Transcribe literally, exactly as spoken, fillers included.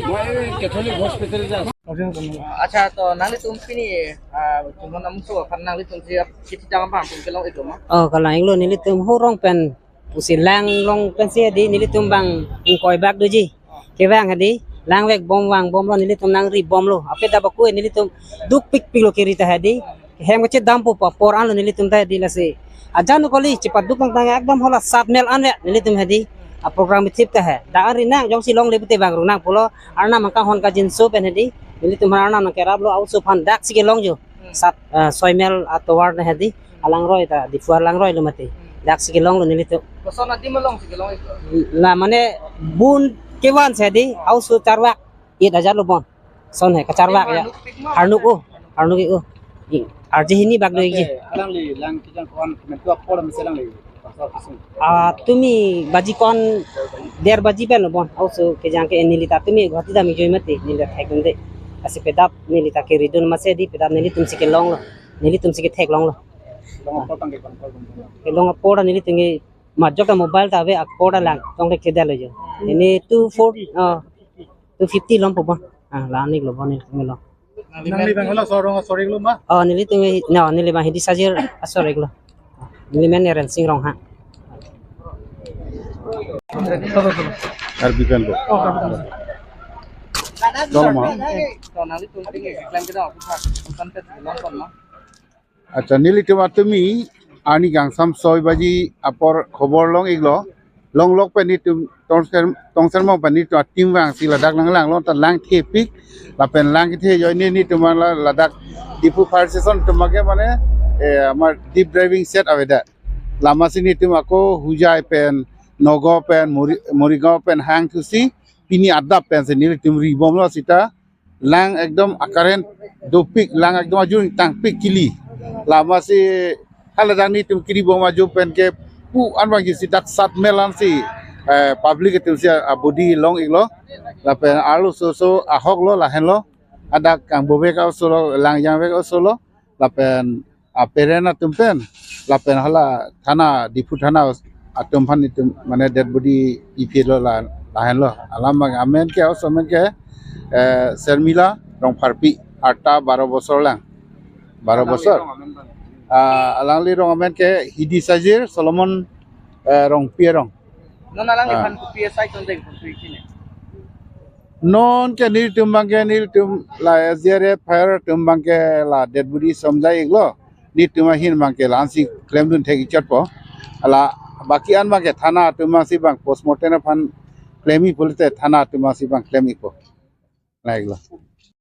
Moi Catholic Hospital ja. Accha, to nanglitum pini, ah, Chunghon Amungso aphan nanglitum si ap-, kiti tang abang pun kelong itu ma? Oh, kalang-iklo, nelitum horong pen pusi lang long pensi hedi nelitum bang ingkoi bak doji. Kevang hedi, langvek bom vangbomlo, nelitum nangri bomlo. Aphi dak baku nelitum dukpikpiklo keri ta hedi. Hem kachedampo pa apor anlo nelitum ta hedi lasi. Ajan kali chepaduk tangtang ekdom hala sat mel an ve nelitum hedi. A program thip ta he. Dak anri nang jongsi longle pute bang ru nang pulo. Arnam angkang hon kajinso pen hedi. Nelitum Arnam nangkeraplo, a-oso aphan daksi kelong jo. Sat, ah, soi mel atovar na hedi. Alangroi ta, Diphu alangroi lo mati. Daksi kelonglo nelitum. Koson adim alongsi kelong iklo? La mane bun kevan si hedi, a-oso charvak, eight hajar lo bon. Son he, kacharvak ya. Harnuk pik ma? Harnuk o, harnuk o. I, arje hini bak do ikji. Alangli lang kejang ko-an kemen tu apor mese alangli. Ah, tumi baji ko-an der baji pen lo bon. A-oso kejang ke neli ta tumi Guwahati dam ikjoi mati, neli ta thekdunde. Lasi pedap neli ta keridun masi hedi, pedap nelitum si kelonglo. Nelitum si ketheklonglo. Long apor tang ke bang apor bang. Kelong apor nelitum ke majok ta mobile ta ave apor ta lang tong ke kedalo jo. Ini two four, ah, two fifty lom po bon. Ah, la-an iklo bon nelitum lo. Nangli bang hala sorong asor iklo ma? Oh, nelitum, no, neli bang Hidi Sajir asor iklo. Neli men Rensing Ronghang. Karbi Anglong. Cholo ma. To nanglitum pini klem kedo aphan konten long kon ma? Accha, nelitum atumi arni kangsam soi baji apor khobor long iklo. Longlok pen nelitum Tongser, Tongser Mong pen nelitum a-team vangsi ladak lang langlong ta lang thepik. Lapen lang kethe joine nelitum la ladak Diphu Fire Station atum abangke mane, eh, amar deep diving set avedet. Lamasi nelitum ako Hojai pen, Nagaon pen, Mori-, Morigaon pen hangthusi pini adap pensi nelitum ribomlo sita. Lang ekdom a-current dopik, lang ekdom ajun tangpik kili. Lamasi haladak nelitum keribom ajo pen ke pu an bang si dak sat mel ansi, eh, public atum si abodi long iklo. Lapen arlo so so ahok lo lahenlo. Adak kangbovek a-oso lo, lang jangvek a-oso lo. Lapen a-parent atum pen, lapen hala thana, Diphu thana atum aphan itum mane dead body ipilo la, lahenlo. Alam bang amen ke, a-oso amen ke, eh, Sermila Rongpharpi, arta baro bosor lang. Baro bosor. Ah, alangli rong amen ke Hidi Sajir Solomon, eh, Rongpi arong. Non alangli, ah, aphan kopi asai tondeng pon tu ikine? Non ke nelitum abangke nelitum la S D R F fire atum abangke la dead body somjai iklo. Nelitum ahin abangke la ansi klemdun thek ikchotpo. Ala baki an abangke thana atum abangsi bang postmortem aphan klem ikpo lote thana atum abangsi bang klem ikpo. Lahenlo.